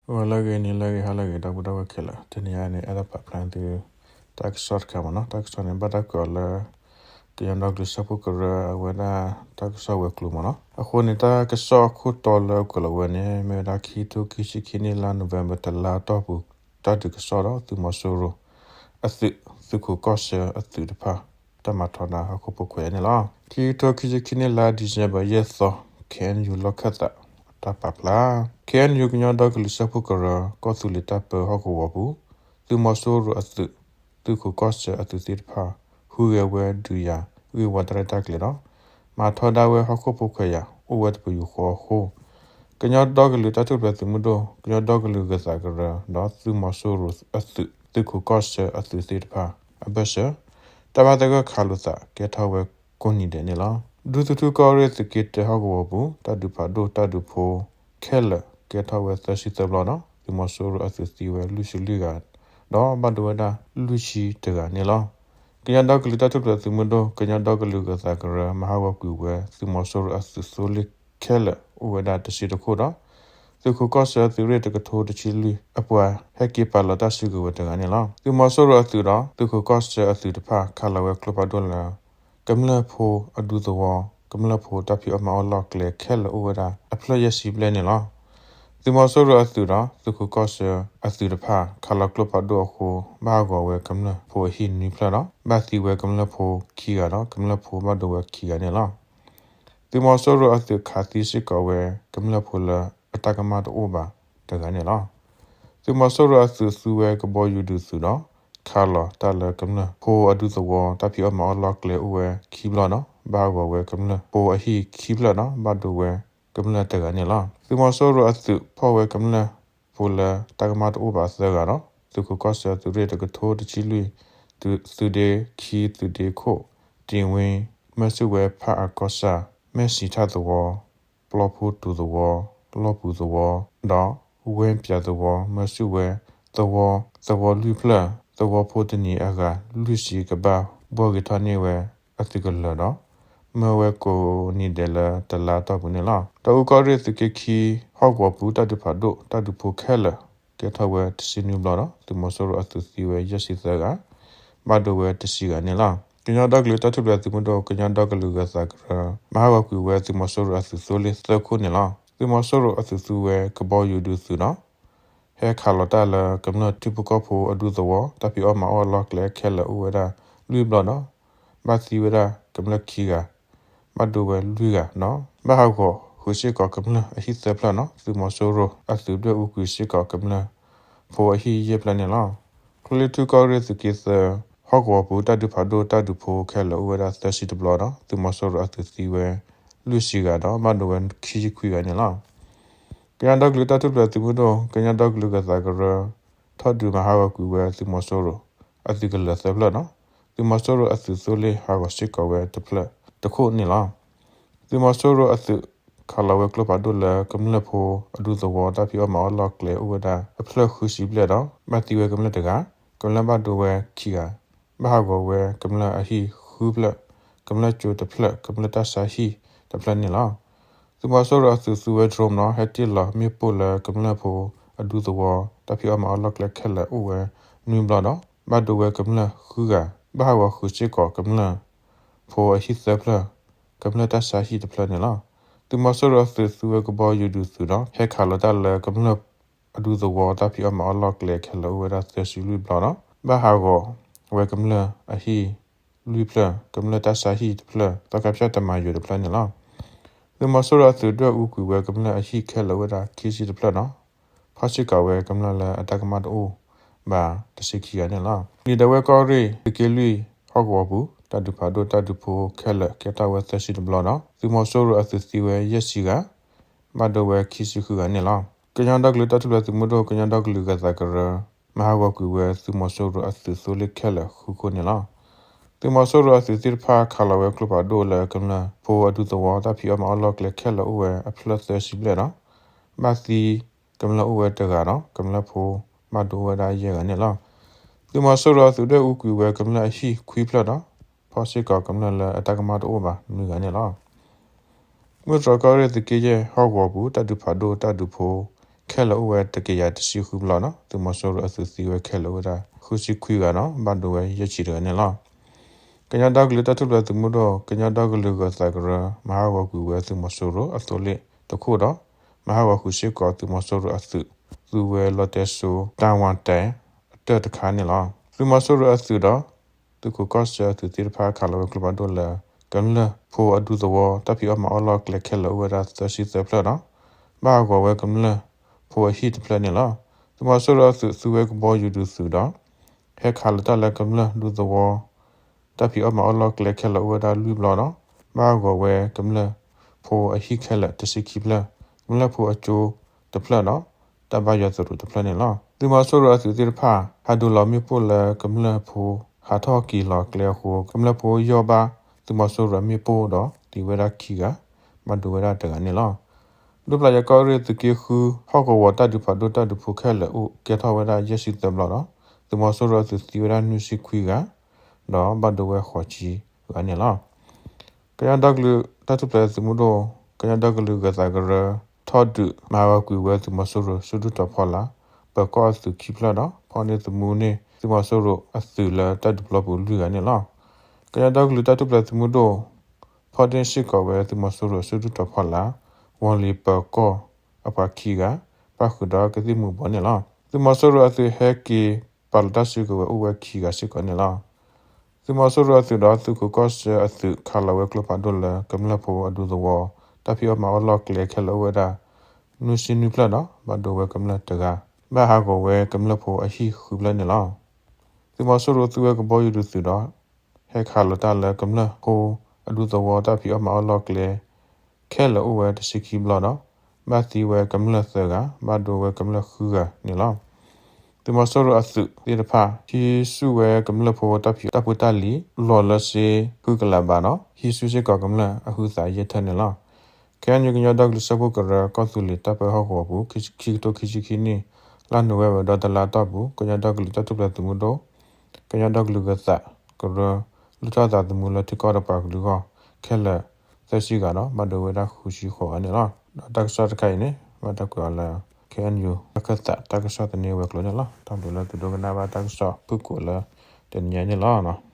ဂီၤလၢအဂ့ၤ နံၤလၢအဂ့ၤ ဟါလၢအဂ့ၤ ဒီပုၢ်ဝဲၢ်ခဲလၢာ်, တနံၤအံၤန့ၣ် အဲၣ်ဒိးပာ်ဖျါသု တၢ်ကစီၣ်တခါမ့ၢ်နီၤ. တၢ်ကစီၣ်န့ၣ် ဘၣ်တၢ်ကွဲးအီၤလၢ ကညီဒီကလုာ်စၢဖှိၣ်ကရၢ အဝဲဒၣ်တၢ်ကစီၣ်ဝဲၤကျိၤမ့ၢ်နီၤ. အဃိန့ၣ် တၢ်ကစီၣ်အခိၣ်တီလၢအကွဲးလီၤဝဲန့ၣ် မ့ၢ်ဝဲဒၣ် ခံကထိခံဆံခံနံၣ် လါ November တလါတီၢ်ပူၤ တၢ်ဒုးကစီၣ်ဒီး သုးမီၤစိရိၤအသုး သုးခိၣ်ကီၢ်ဆၢအသုးတဖၣ် တၢ်မၤထီဒါဟီၣ်ခိၣ်ဖိခွဲးယာ်န့ၣ်လီၤ. ခံကထိခံဆံခံနံၣ် လါ December ယဲၢ်သီ KNU လီၢ်ခၢၣ်သး တၢ်ပာ်ဖျါ KNU ကညီဒီကလုာ်စၢဖှိၣ်ကရၢ ကီၢ်သူလ့ၤတၢ်ပၢဟီၣ်ကဝီၤပူၤ သုးမီၤစိရိၤအသုး သုးခိၣ်ကီၢ်ဆၢအသုးသ့ၣ်တဖၣ် ဟူးဂဲၤဝဲဒုးယၤ ဂ့ၢ်ဝီတၢ်ရဲၣ်တၢ်ကျဲၤဒီး မၤထီဒါဝဲဟီၣ်ခိၣ်ဖိခွဲးယာ် အိၣ်ဝဲတပယူာ်ဃီအဃိ ကညီဒီကလုာ်တၢ်ထူၣ်ဖျဲးသုးမုၢ်ဒိၣ် ကညီဒီကလုာ်ဂၢၤသးကရၢ ဒီးသုးမီၤစိရိၤအသုး သုးခိၣ်ကီၢ်ဆၢအသုးသ့ၣ်တဖၣ်အဘၢၣ်စၢၤ တၢ်ဘၣ်သဂၢၢ်ခးလိာ်သးကဲထီၣ်ဝဲကိးနံၤဒဲးန့ၣ်လီၤ. ဒူသထူၣ်ကီၢ်ရ့ၣ်သုးက့တၢဟီၣ်ကဝီၤပူၤ တၢ်ဒုးဖးဒိၣ်တၢ်ဒုးဖိခဲလၢာ် ကဲထီၣ်ဝဲသၢဆံသၢဘျီဒီး သုးမီၤစိရိၤအသုးသံဝဲလွံၢ်ဆံလွံၢ်ဂၤ ဒီးဘၣ်ဒိဝဲဒၣ်လွံၢ်ဆံတဂၤန့ၣ်လီၤ. ကညီဒီကလုာ်တၢ်ထူၣ်ဖျဲးသုးမုၢ်ဒိၣ် ကညီဒီကလုာ်ဂၢၤသးကရၢ မၤဟးဂီၤကွံာ်ဝဲ သုးမီၤစိရိၤအသုးသိလ့ၣ်ခဲလၢာ် အိၣ်ဝဲဒၣ်တဆံတခိၣ်ဒီး သုးခိၣ်ကီၢ်ဆၢသုးရ့ၣ်တကထိတဆံလွံၢ်အပှၤ ဟဲက့ၤပာ်လီၤတၢ်စုကဝဲၤတဂၤန့ၣ်လီၤ. သုးမီၤစိရိၤအသုးဒီး သုးခိၣ်ကီၢ်ဆၢအသုးတဖၣ် ခးလီၤဝဲကျိဖးဒိၣ်လၢ ကမျၢၢ်ဖိအဒူသဝီ, ကမျၢၢ်ဖိတၢ်ဖံးအီၣ်မၤအီၣ်လီၢ်ကျဲခဲလၢာ်အိၣ်ဝဲဒၣ် အဖျၢၣ်ယဲၢ်ဆံဘျဲၣ်န့ၣ်လီၤ. သုးမီၤစိရိၤအသုးဒီး သုးခိၣ်ကီၢ်ဆၢအသုးတဖၣ် ခးလီၤကျိဖးဒိၣ်အဃိ ဘၣ်ဟးဂီၤဝဲကမျၢၢ်ဖိအဟံၣ်နွံဖျၢၣ်ဒီး ဘၣ်သံဝဲကမျၢၢ်ဖိခံဂၤဒီး ကမျၢၢ်ဖိဘၣ်ဒိဝဲခံဂၤန့ၣ်လီၤ. သုးမီၤစိရိၤအသုးခးသံစ့ၢ်ကီးဝဲ ကမျၢၢ်ဖိလၢအတၢ်ကမၣ်တအိၣ်ဘၣ်တဂၤန့ၣ်လီၤ. သုးမီၤစိရိၤအသုးသူဝဲကဘီယူၤဒုးသုးဒီး ခးလီၤတၢ်လၢကမျၢၢ်ဖိအဒူသဝီ တၢ်ဖံးအီၣ်မၤအီၣ်လီၢ်ကျဲအိၣ်ဝဲခံဘျီဒီး ဘၣ်ဟးဂီၤဝဲကမျၢၢ်ဖိအဟံၣ်ခံဖျၢၣ်ဒီး ဘၣ်ဒိဝဲကမျၢၢ်တဂၤန့ၣ်လီၤ. သုးမီၤစိရိၤအသုးဖီၣ်ဝဲကမျၢၢ်ဖိလၢတၢ်ကမၣ်တအိၣ်ဘၣ်သၢဂၤဒီး သုးခိၣ်ကီၢ်ဆၢသုးရ့ၣ်တကထိတဆံလွံၢ် သုးဒ့ခံ သုးဒ့ခိၣ် တ့ၢ်ဝ့ မၢၢ်စုၣ်ဝဲဖၣ်အကီၢ်ဆၣ် မဲၢ်စံးထၣ်သဝီ ပျီဖိတူၤသဝီ လီၢ်ပူၤသဝီ ဒီးဝဲပၠးသဝီ မၢၢ်စုၣ်ဝဲသဝီ သဝီလွံၢ်ဖျၢၣ် သဝီဖိတနံၤအဂၤလွံၢ်ဆံကဘၣ်ဘှီဂ့ၤထီၣ်န့ၢ်ဝဲအသုးကလၢၤဒီး မၢဝဲကိးနံၤဒဲးလၢတလါတီၢ်ပူၤန့ၣ်လီၤ. တၢ်အူကီၢ်ရ့ၣ်သုးက့ခံ ဟီၣ်ကဝီၤပူၤ တၢ်ဒုးဖးဒိၣ် တၢ်ဒုးဖိခဲလၢာ် ကဲထီၣ်ဝဲတဆံနွံဘျီဒီး သုးမီၤစိရိၤအသုးသံဝဲယဲၢ်ဆံသၢဂၤ ဘၣ်ဒိဝဲတဆံဂၤန့ၣ်လီၤ. ကညီဒီကလုာ်တၢ်ထူၣ်ဖျဲးသုးမုၢ်ဒိၣ် ကညီဒီကလုာ်ဂၢၤသးကရၢ မၤဟးဂီၤကွံာ်ဝဲသုးမီၤစိရိၤအသုးသိလ့ၣ်သၢခိၣ်န့ၣ်လီၤ. သုးမီၤစိရိၤအသုးသူဝဲကဘီယူၤဒုးသုးဒီး ဟဲခးလီၤတၢ်လၢကမျၢၢ်ထံဖိကီၢ်ဖိအဒူသဝီ တၢ်ဖံးအီၣ်မၤအီၣ်လီၢ်ကျဲခဲလၢာ်အိၣ်ဝဲဒၣ်လွံၢ်ဘျီဒီး ဘၣ်သံဝဲဒၣ်ကမျၢၢ်ခံဂၤ ဘၣ်ဒိဝဲလွံၢ်ဂၤဒီး ဘၣ်ဟးဂီၤဃုာ်စ့ၢ်ကီးကမျၢၢ်အဟံၣ်သၢဖျၢၣ်ဒီး သုးမီၤစိရိၤအသုးဒွဲၣ်အူကွံာ်စ့ၢ်ကီးကမျၢၢ်ဖိအဟံၣ်ယဲၢ်ဖျၢၣ်န့ၣ်လီၤ. ကၠိလ့ၣ်ထူၣ်ကီၢ်ရ့ၣ်သုးက့သၢ ဟီၣ်ကဝီၤပူၤ တၢ်ဒုးဖးဒိၣ်တၢ်ဒုးဖိခဲလၢာ်အိၣ်ဝဲဒၣ်သၢဆံတဘျီဒီး သုးမီၤစိရိၤအသုးသံဝဲလွံၢ်ဆံဂၤဒီး ဘၣ်ဒိဝဲခံဆံခွံဂၤန့ၣ်လီၤ. ကညီဒီကလုာ်တၢ်ထူၣ်ဖျဲးသုးမုၢ်ဒိၣ် ကညီဒီကလုာ်ဂၢၤသးကရၢ ထီၣ်ဒုးမၤဟးဂီၤကွံာ်ဝဲသုးမီၤစိရိၤ အသုးကလၢၤသၢဖျၢၣ်ဒီး သုးမီၤစိရိၤအသုးသိလ့ၣ်ဟးဂီၤစ့ၢ်ကီးဝဲတဖျၢၣ်တခိၣ်န့ၣ်လီၤ. သုးမီၤစိရိၤအသုးခးလီၤဝဲကျိဖးဒိၣ်လၢကမျၢၢ်ဖိအဒူသဝီ တၢ်ဖံးအီၣ်မၤအီၣ်လီၢ်ကျဲအိၣ်ဝဲဒၣ်အဖျၢၣ်ဃုဆံဘျဲၣ်ဒီး ဘၣ်သံဝဲကမျၢၢ်တဂၤ, ကမျၢၢ်ဘၣ်ဒိဝဲခံဂၤ, ဘၣ်ဟးဂီၤဝဲကမျၢၢ်အဟံၣ်ဃုဖျၢၣ်, ကမျၢၢ်ကၠိတဖျၢၣ်, ကမျၢၢ်တၢ်ဆါဟံၣ်တဖျၢၣ်န့ၣ်လီၤ. သုးမီၤစိရိၤအသုးသူဝဲ drone ဒီး ဟဲတ့ၢ်လီၤမ့ၣ်ပိၢ်လၢကမျၢၢ်ဖိအဒူသဝီ တၢ်ဖံးအီၣ်မၤအီၣ်လီၢ်ကျဲခဲလၢာ်အိၣ်ဝဲနွံဘျီဒီး ဘၣ်ဒိဝဲကမျၢၢ်ဃုဂၤ, ဘၣ်ဟးဂီၤဃုာ်စ့ၢ်ကီးကမျၢၢ်ဖိအဟံၣ်သၢဖျၢၣ်, ကမျၢၢ်တၢ်ဆါဟံၣ်တဖျၢၣ်န့ၣ်လီၤ. သုးမီၤစိရိၤအသုးသူဝဲကဘီယူၤဒုးသုးဒီး ဟဲခးလီၤတၢ်လၢကမျၢၢ်အဒူသဝီ တၢ်ဖံးအီၣ်မၤအီၣ်လီၢ်ကျဲခဲလၢာ်အိၣ်ဝဲဒၣ်သၢဆံလွံၢ်ဘျီဒီး ဘၣ်ဟးဂီၤဝဲကမျၢၢ်အဟံၣ်လွံၢ်ဖျၢၣ်, ကမျၢၢ်တၢ်ဆါဟံၣ်တဖျၢၣ်, သီခါဖၠၣ်တမၤယိၤတဖျၢၣ်န့ၣ်လီၤ. သုးမီၤစိရိၤအသုးဒွဲၣ်အူကွံာ်ဝဲကမျၢၢ်အဟံၣ်ခဲလၢာ်အိၣ်ဝဲဒၣ်ခံဆံတဖျၢၣ်ဒီး ဖီၣ်စ့ၢ်ကီးဝဲကမျၢၢ်လၢအတၢ်ကမၣ်တအိၣ်ဘၣ်တဆံခံဂၤန့ၣ်လီၤ. နံၤဒဲးဝဲကီၢ်ရ့ၣ် သုးက့လွံၢ်ဟီၣ်ကဝီၤပူၤ တၢ်ဒုးဖးဒိၣ်တၢ်ဒုးဖိခဲလၢာ်ကဲထီၣ်ဝဲသၢဆံတဘျီဒီး သုးမီၤစိရိၤအသုးသံဝဲယဲၢ်ဆံဂၤ ဘၣ်ဒိဝဲခံဆံဃုဂၤန့ၣ်လီၤ. ကညီဒီကလုာ်တၢ်ထူၣ်ဖျဲးသုးမုၢ်ဒိၣ် ကညီဒီကလုာ်ဂၢၤသးကရၢ မၤဟးဂီၤကွံာ်ဝဲသုးမီၤစိရိၤအသုးသိလ့ၣ်ခဲလၢာ်ဃုခိၣ်န့ၣ်လီၤ. သုးမီၤစိရိၤအသုးသ့ၣ်တဖၣ်ခးလီၤဝဲကျိဖးဒိၣ်လၢကမျၢၢ်ဖိအဒူသဝီ တၢ်ဖံးအီၣ်မၤအီၣ်လီၢ်ကျဲခဲလၢာ်အိၣ်ဝဲအဖျၢၣ်သၢဆံဘျဲၣ်ဒီး ဘၣ်သံကမျၢၢ်အိၣ်ဝဲတဂၤဒီး ကမျၢၢ်ဖိဘၣ်ဒိဝဲဒၣ်ယဲၢ်ဂၤန့ၣ်လီၤ. သုးမီၤစိရိၤအသုးဒွဲၣ်အူကွံာ်ဝဲကမျၢၢ်အဟံၣ်ခွံဖျၢၣ်ဒီး ဖီၣ်စ့ၢ်ကီးကမျၢၢ်လၢအတၢ်ကမၣ်တအိၣ်ဘၣ်နွံဂၤန့ၣ်လီၤ. မုၢ်တြီၤကီၢ်ရ့ၣ်သုးက့ယဲၢ်ဟီၣ်ကဝီၤပူၤ တၢ်ဒုးဖးဒိၣ်တၢ်ဒုးဖိ ခဲလၢာ်အိၣ်ဝဲတကယၤတဆံဃုဘျီဒီး သုးမီၤစိရိၤအသုးသံဝဲခဲလၢာ်အိၣ်ဝဲဒၣ်ဃုဆံခွံဂၤဒီး ဘၣ်ဒိဝဲယဲၢ်ဆံတဂၤန့ၣ်လီၤ. ကညီဒီကလုာ်တၢ်ထူၣ်ဖျဲးသုးမုၢ်ဒိၣ် ကညီဒီကလုာ်ဂၢၤသးကရၢ မၤဟးဂီၤကွံာ်ဝဲသုးမီၤစိရိၤအသိလ့ၣ်တခိၣ်ဒီး မၤဟးဂီၤဃုာ်စ့ၢ်ကီးသုးမီၤစိရိၤအသုး သူဝဲလီတဲစိ တၢ်ဝၣ်တဲ အတၢၢ်တခါန့ၣ်လီၤ. သုးမီၤစိရိၤအသုးဒီး သုးခိၣ်ကီၢ်စဲၣ်အသုးသ့ၣ်တဖၣ် ခးလီၤဝဲကျိဖးဒိၣ်လၢ ကမျၢၢ်ဖိအဒူသဝီ တၢ်ဖံးအီၣ်မၤအီၣ်လီၢ်ကျဲခဲလၢာ်အိၣ်ဝဲဒၣ်သၢဆံသၢဖျၢၣ်ဒီး ဘၣ်ဟးဂီၤဝဲကမျၢၢ်ဖိအဟံၣ်တဖျၢၣ်န့ၣ်လီၤ. သုးမီၤစိရိၤအသုး သူဝဲကဘီယူၤဒုးသုးဒီး ဟဲခးလီၤတၢ်လၢကမျၢၢ်ဒူသဝီ တၢ်ဖံးအီၣ်မၤအီၣ်လီၢ်ကျဲခဲလၢာ်အိၣ်ဝဲဒၣ်လွံၢ်ဘျီဒီး ဘၣ်ဟးဂီၤဝဲကမျၢၢ်ဖိအဟံၣ်ခဲလၢာ်တဆံခံဖျၢၣ်, ကမျၢၢ်ဖိအကၠိတဖျၢၣ်ဒီး တၢ်ဘါယွၤသရိာ်တဖျၢၣ်န့ၣ်လီၤ. သုးမီၤစိရိၤအသုးသ့ၣ်တဖၣ် ဟးဒုးလီၤမ့ၣ်ပိၢ်လၢကမျၢၢ်ဖိဟးထီၣ်က့ၤလီၤကျဲအဃိ ကမျၢၢ်ဖိယီၢ်ဘၣ်သုးမီၤစိရိၤအမ့ၣ်ပိၢ်ဒီးသံဝဲဒၣ်ခံဂၤ, ဘၣ်ဒိဝဲဒၣ်တဂၤန့ၣ်လီၤ. ဒူပျၢ်ယဲၢ်ကီၢ်ရ့ၣ်သုးက့ဃု ဟီၣ်ကဝီၤတၢ်ဒုးဖးဒိၣ်တၢ်ဒုးဖိခဲလၢာ်အိၣ်ကဲထီၣ်ဝဲဒၣ်ယဲၢ်ဆံသၢဘျီဒီး သုးမီၤစိရိၤအသုးသံဝဲဒၣ်နွံဆံခွံဂၤ ဒီးဘၣ်ဒိဝဲဃိးဆံဂၤန့ၣ်လီၤ. ကညီဒီကလုာ်တၢ်ထူၣ်ဖျဲးသုးမုၢ်ဒိၣ် ကညီဒီကလုာ်ဂၢၤသးကရၢ ထီၣ်ဒုးမၤဟးဂီၤကွံာ်ဝဲသုးမီၤစိရိၤစုဒုၣ်တီၤဖီလာ် ပၢၤကီၢ်အသုးခံဖျၢၣ်ဒီး ဖီၣ်န့ၢ်သမူန့ၢ်သုးမီၤစိရိၤအသုးလၢတၢ်ဒုးပျီပူၤလွံၢ်ဂၤန့ၣ်လီၤ. ကညီဒီကလုာ်တၢ်ထူၣ်ဖျဲးသုးမုၢ်ဒိၣ် ဖီၣ်န့ၢ်စ့ၢ်ကီးဝဲသုးမီၤစိရိၤစုဒုၣ်တီၤဖီလာ် ဝီၤလ့ၤပၢၤကီၢ်အပှၤခံဂၤ ပၣ်ဃုာ်ဒီးကသံၣ်မူၤဘှီးန့ၣ်လီၤ. သုးမီၤစိရိၤအသုးဟဲက့ၤပာ်လီၤတၢ်စုကဝဲၤအိၣ်ဝဲခံဂၤစ့ၢ်ကီးန့ၣ်လီၤ. သုးမီၤစိရိၤအသုးဒီးသုးခိၣ်ကီၢ်စဲၣ်အသုး ခးလီၤဝဲကျိဖးဒိၣ်လၢကမျၢၢ်ဖိအဒူသဝီ တၢ်ဖံးအီၣ်မၤအီၣ်လီၢ်ကျဲခဲလၢာ်အိၣ်ဝဲဒၣ် နွံဆံနွံဖျၢၣ်ဒီး ဘၣ်ဒိဝဲကမျၢၢ်တဂၤ, ဘၣ်ဟးဂီၤဝဲကမျၢၢ်ဖိအဟံၣ်ဃုဖျၢၣ်န့ၣ်လီၤ. သုးမီၤစိရိၤသူဝဲကဘီယူၤဒုးသုးဒီး ဟဲခးလီၤတၢ်လၢကမျၢၢ်ဖိအဒူသဝီတၢ်ဖံးအီၣ်မၤအီၣ်လီၢ်ကျဲ ခဲလၢာ်အိၣ်ဝဲတဆံခံဘျီဒီး ဘၣ်သံဝဲကမျၢၢ်သၢဂၤ, ဘၣ်ဒိဝဲကမျၢၢ်ဃုဂၤန့ၣ်လီၤ. သုးမီၤစိရိၤအသုးသ့ၣ်တဖၣ် ဟံးဆူၣ်ဝဲကမျၢၢ်ဖိတၢ်ဖံးတၢ်ပှ့ၤတၢ်လံၤ လီၤလၢစ့ဃုကလးဘးဒီး ဟံးဆူၣ်စ့ၢ်ကီးကမျၢၢ်အဟုသးယဲၢ်ထၢၣ်န့ၣ်လီၤ. ခဲအံၤ ကညီဒီကလုာ်စၢဖှိၣ်ကရၢ ကီၢ်သူလ့ၤတၢ်ပၢဟီၣ်ကဝီၤပူၤ ခံကထိခံဆံခံနံၣ် လါနိၣ်ဝ့ဘၢၣ်ဒီတလါတီၢ်ပူၤ ကညီဒီကလုာ်တၢ်ထူၣ်ဖျဲးသုးမုၢ်ဒိၣ် ကညီဒီကလုာ်ဂၢၤသးကရၢ လုၢ်ထီၣ်သးသမူလၢထံကီၢ်ဒီးပှၤကလုာ်အဂီၢ် ခဲလၢာ်သၢဆံဂၤဒီး ဘၣ်ဒိဝဲဒၣ်ဃုဆံဃိးဂၤန့ၣ်လီၤ. ဒီးတၢ်ကစီၣ်တခါအံၤန့ၣ် ဘၣ်တၢ်ကွဲးအီၤလၢ ခဲအံၤ တၢ်ခၢၣ်သးတၢ်ကစီၣ်သန့ဝဲၤကျိၤန့ၣ်လီၤ. တၢ်ဘျုးလၢသုဒိကနၣ်ဘၣ်တၢ်ကစီၣ်ဖုၣ်ကိာ်လၢတနံၤအံၤန့ၣ်လီၤ.